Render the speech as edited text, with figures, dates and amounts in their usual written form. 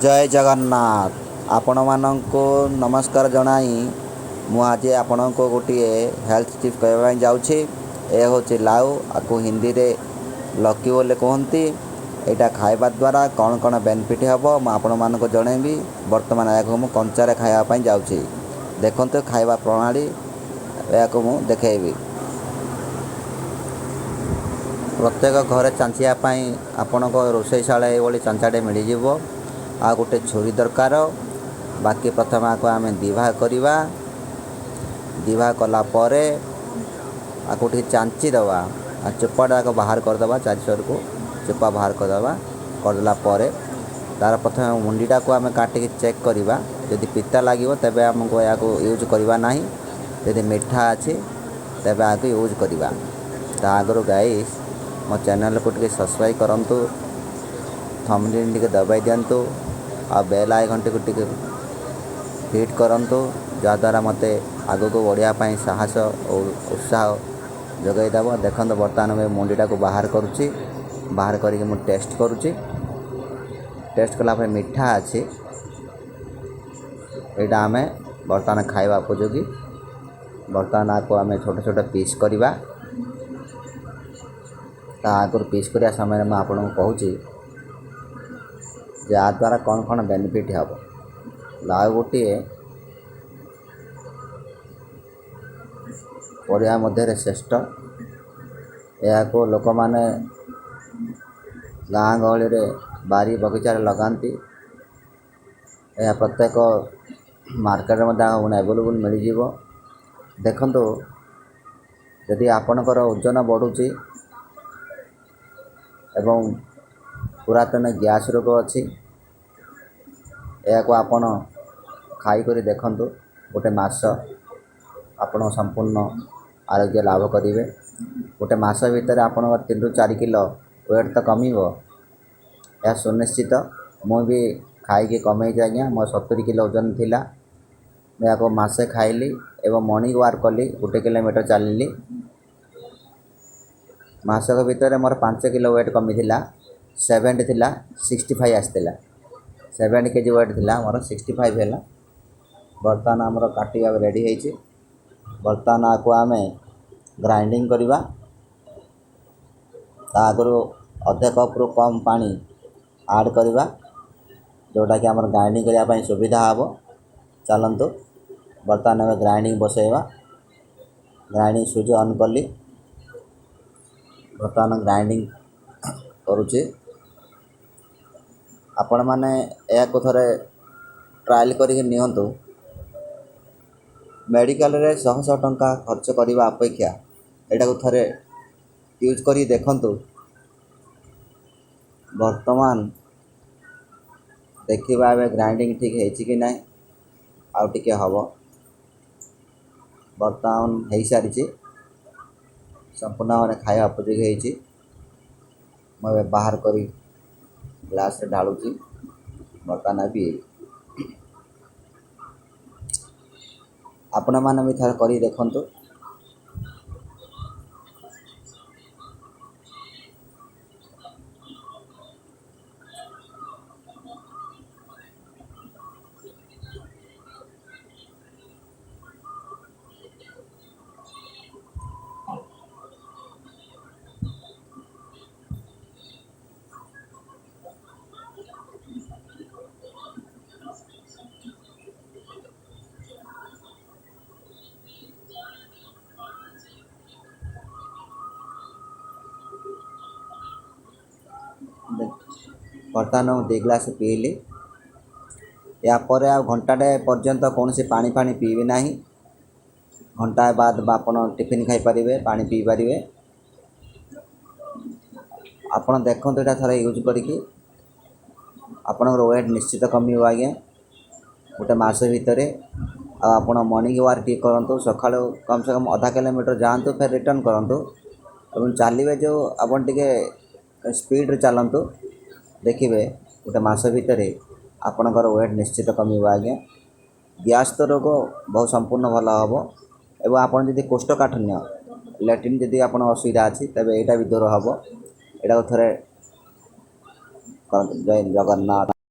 ଜୟ ଜଗନ୍ନାଥ। ଆପଣମାନଙ୍କୁ ନମସ୍କାର ଜଣାଇ ମୁଁ ଆଜି ଆପଣଙ୍କୁ ଗୋଟିଏ ହେଲ୍ଥ ଟିପ୍ସ କହିବା ପାଇଁ ଯାଉଛି। ଏ ହେଉଛି ଲାଉ, ଆକୁ ହିନ୍ଦୀରେ ଲକି ବୋଲି କୁହନ୍ତି। ଏଇଟା ଖାଇବା ଦ୍ୱାରା କ'ଣ କ'ଣ ବେନିଫିଟ୍ ହେବ, ମୁଁ ଆପଣମାନଙ୍କୁ ଜଣାଇବି। ବର୍ତ୍ତମାନ ଏହାକୁ ମୁଁ କଞ୍ଚାରେ ଖାଇବା ପାଇଁ ଯାଉଛି। ଦେଖନ୍ତୁ, ଖାଇବା ପ୍ରଣାଳୀ ଏହାକୁ ମୁଁ ଦେଖାଇବି। ପ୍ରତ୍ୟେକ ଘରେ ଚାଞ୍ଚିବା ପାଇଁ ଆପଣଙ୍କ ରୋଷେଇଶାଳା ଏଇଭଳି ଚାଞ୍ଚାଟେ ମିଳିଯିବ, ଆଉ ଗୋଟେ ଛୁରୀ ଦରକାର। ବାକି ପ୍ରଥମେ ଆକୁ ଆମେ ଦୁଇ ଭାଗ କରିବା। ଦୁଇ ଭାଗ କଲା ପରେ ଆକୁ ଟିକେ ଚାଞ୍ଚି ଦେବା ଆଉ ଚୋପାଟାକୁ ବାହାର କରିଦେବା। ଚାରିସରକୁ ଚୋପା ବାହାର କରିଦେବା। କରିଦେଲା ପରେ ତା'ର ପ୍ରଥମେ ମୁଣ୍ଡିଟାକୁ ଆମେ କାଟିକି ଚେକ୍ କରିବା। ଯଦି ପିତା ଲାଗିବ, ତେବେ ଆମକୁ ଏହାକୁ ୟୁଜ୍ କରିବା ନାହିଁ। ଯଦି ମିଠା ଅଛି, ତେବେ ଏହାକୁ ୟୁଜ୍ କରିବା। ତା ଆଗରୁ ଗାଇସ୍, ମୋ ଚ୍ୟାନେଲକୁ ଟିକେ ସବସ୍କ୍ରାଇବ୍ କରନ୍ତୁ, ଥମ୍ବନେଲ୍ ଟିକେ ଦବାଇ ଦିଅନ୍ତୁ ଆଉ ବେଲ୍ ଆଇକନ୍ଟିକୁ ଟିକେ ହିଟ୍ କରନ୍ତୁ, ଯାହାଦ୍ୱାରା ମୋତେ ଆଗକୁ ବଢ଼ିବା ପାଇଁ ସାହସ ଓ ଉତ୍ସାହ ଯୋଗାଇ ଦେବ। ଦେଖନ୍ତୁ, ବର୍ତ୍ତମାନ ମୁଁ ମୁଣ୍ଡିଟାକୁ ବାହାର କରୁଛି। ବାହାର କରିକି ମୁଁ ଟେଷ୍ଟ କରୁଛି। ଟେଷ୍ଟ କଲା ପରେ ମିଠା ଅଛି। ଏଇଟା ଆମେ ବର୍ତ୍ତମାନ ଖାଇବା ଉପଯୋଗୀ। ବର୍ତ୍ତମାନ ଆକୁ ଆମେ ଛୋଟ ଛୋଟ ପିସ୍ କରିବା। ତା ଆଗରୁ ପିସ୍ କରିବା ସମୟରେ ମୁଁ ଆପଣଙ୍କୁ କହୁଛି ଯେ ୟା ଦ୍ୱାରା କ'ଣ କ'ଣ ବେନିଫିଟ୍ ହେବ। ଲାଉ ଗୋଟିଏ ପରିବା ମଧ୍ୟରେ ଶ୍ରେଷ୍ଠ। ଏହାକୁ ଲୋକମାନେ ଗାଁ ଗହଳିରେ ବାରି ବଗିଚାରେ ଲଗାନ୍ତି। ଏହା ପ୍ରତ୍ୟେକ ମାର୍କେଟରେ ମଧ୍ୟ ଆଭେଲେବୁଲ୍ ମିଳିଯିବ। ଦେଖନ୍ତୁ, ଯଦି ଆପଣଙ୍କର ଓଜନ ବଢ଼ୁଛି ଏବଂ ପୁରାତନ ଗ୍ୟାସ୍ ରୋଗ ଅଛି, ଏହାକୁ ଆପଣ ଖାଇକରି ଦେଖନ୍ତୁ ଗୋଟେ ମାସ। ଆପଣ ସମ୍ପୂର୍ଣ୍ଣ ଆରୋଗ୍ୟ ଲାଭ କରିବେ। ଗୋଟେ ମାସ ଭିତରେ ଆପଣଙ୍କ 3ରୁ 4 କିଲୋ ୱେଟ୍ ତ କମିବ, ଏହା ସୁନିଶ୍ଚିତ। ମୁଁ ବି ଖାଇକି କମେଇଛି ଆଜ୍ଞା। ମୋର 70 କିଲୋ ଓଜନ ଥିଲା। ମୁଁ ଏହାକୁ ମାସେ ଖାଇଲି ଏବଂ ମର୍ଣ୍ଣିଂ ୱାକ୍ କଲି, 1 କିଲୋମିଟର ଚାଲିଲି। ମାସକ ଭିତରେ ମୋର 5 କିଲୋ ୱେଟ୍ କମିଥିଲା। 70 ଥିଲା, 65 ଆସିଥିଲା। 70 କେଜି ୱେଟ୍ ଥିଲା ମୋର, 65 ହେଲା। ବର୍ତ୍ତମାନ ଆମର କାଟିବା ରେଡ଼ି ହେଇଛି। ବର୍ତ୍ତମାନ ଆକୁ ଆମେ ଗ୍ରାଇଣ୍ଡିଙ୍ଗ କରିବା। ତା ଆଗରୁ ଅଧେ କପ୍ରୁ କମ୍ ପାଣି ଆଡ଼୍ କରିବା, ଯେଉଁଟାକି ଆମର ଗ୍ରାଇଣ୍ଡିଙ୍ଗ କରିବା ପାଇଁ ସୁବିଧା ହେବ। ଚାଲନ୍ତୁ, ବର୍ତ୍ତମାନ ଆମେ ଗ୍ରାଇଣ୍ଡିଙ୍ଗ ବସାଇବା। ଗ୍ରାଇଣ୍ଡିଙ୍ଗ ସୁଇଚ୍ ଅନ୍ କଲି। ବର୍ତ୍ତମାନ ଗ୍ରାଇଣ୍ଡିଙ୍ଗ କରୁଛି। ଆପଣମାନେ ଏହାକୁ ଥରେ ଟ୍ରାଏଲ୍ କରିକି ନିଅନ୍ତୁ। ମେଡ଼ିକାଲରେ ଶହ ଶହ ଟଙ୍କା ଖର୍ଚ୍ଚ କରିବା ଅପେକ୍ଷା ଏଇଟାକୁ ଥରେ ୟୁଜ୍ କରି ଦେଖନ୍ତୁ। ବର୍ତ୍ତମାନ ଦେଖିବା ଏବେ ଗ୍ରାଇଣ୍ଡିଙ୍ଗ ଠିକ୍ ହେଇଛି କି ନାହିଁ। ଆଉ ଟିକେ ହେବ। ବର୍ତ୍ତମାନ ହେଇସାରିଛି, ସମ୍ପୂର୍ଣ୍ଣ ଭାବରେ ଖାଇବା ଉପଯୋଗୀ ହେଇଛି। ମୁଁ ଏବେ ବାହାର କରି ଗ୍ଲାସରେ ଢାଳୁଛି। ବର୍ତ୍ତମାନ ପିଇବି। ଆପଣମାନେ ବି ଥରେ କରିକି ଦେଖନ୍ତୁ। ବର୍ତ୍ତମାନ ମୁଁ 2 ଗ୍ଲାସ୍ ପିଇଲି। ଏହାପରେ ଆଉ ଘଣ୍ଟାଟେ ପର୍ଯ୍ୟନ୍ତ କୌଣସି ପାଣି ଫାଣି ପିଇବି ନାହିଁ। ଘଣ୍ଟାଏ ବାଦ ଆପଣ ଟିଫିନ୍ ଖାଇପାରିବେ, ପାଣି ପିଇପାରିବେ। ଆପଣ ଦେଖନ୍ତୁ ଏଇଟା ଥରେ ୟୁଜ୍ କରିକି, ଆପଣଙ୍କର ୱେଟ୍ ନିଶ୍ଚିତ କମିବ ଆଜ୍ଞା ଗୋଟେ ମାସ ଭିତରେ। ଆଉ ଆପଣ ମର୍ଣ୍ଣିଂ ୱାକ୍ ଟିକେ କରନ୍ତୁ। ସକାଳୁ କମ୍ ସେ କମ୍ ଅଧା କିଲୋମିଟର ଯାଆନ୍ତୁ, ଫେର୍ ରିଟର୍ଣ୍ଣ କରନ୍ତୁ ଏବଂ ଚାଲିବେ ଯେଉଁ ଆପଣ ଟିକେ ସ୍ପିଡ଼ରେ ଚାଲନ୍ତୁ। ଦେଖିବେ, ଗୋଟେ ମାସ ଭିତରେ ଆପଣଙ୍କର ୱେଟ୍ ନିଶ୍ଚିତ କମିବ ଆଜ୍ଞା। ଗ୍ୟାସ୍ ତ ରୋଗ ବହୁତ ସମ୍ପୂର୍ଣ୍ଣ ଭଲ ହେବ ଏବଂ ଆପଣ ଯଦି କୋଷ୍ଠକାଠିନ୍ୟ, ଲାଟ୍ରିନ୍ ଯଦି ଆପଣ ଅସୁବିଧା ଅଛି, ତେବେ ଏଇଟା ବି ଦୂର ହେବ। ଏଇଟାକୁ ଥରେ କରନ୍ତୁ। ଜୟ ଜଗନ୍ନାଥ।